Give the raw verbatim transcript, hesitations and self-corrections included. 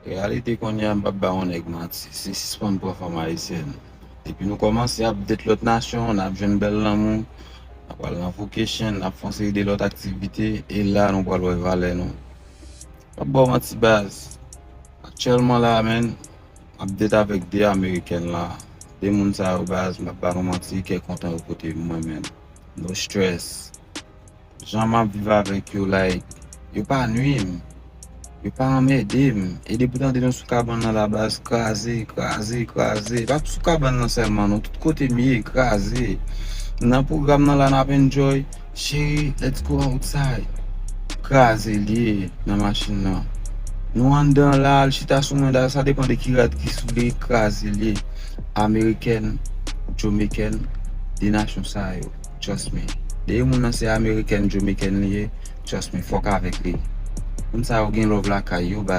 Reyalite kounye a, m p ap ba yon nèg manti. Se sispann pran fanm ayisyèn. Depi nou kòmanse ap date lòt nasyon, n ap jwenn bèl lanmou, n ap al nan vocation, n ap fè yon seri de lòt aktivite, e la nou pral wè valè nou. M p ap ba w manti baz. Aktyèlman la, menn, m ap date avèk de amerikèn la. De moun sa yo baz, m p ap ba nou manti, kè kontan yo pote pou mwen, menn. No stress. Jan m ap viv avèk yo, like, yo pa nwi m. Yo pa anmède m. E depi w tande nou sou kabann nan la baz, kraze, kraze, kraze. E pa sou kabann nan sèlman, non. Tout kote m ye, kraze. Nan pwogram nan la, n ap enjoy. Cheri, let's go outside. Kraze l ye nan machin nan. Nou anndan la, al chita sou mwen, sa depann de ki rad ki sou li, kraze l ye. Amerikèn, Jomeykèn, de nasyon sa yo. Trust me. Depi moun nan se amerikèn, jomeykèn li ye, trust me, fòk avèk li. Moun sa yo gen love lakay yo, baz.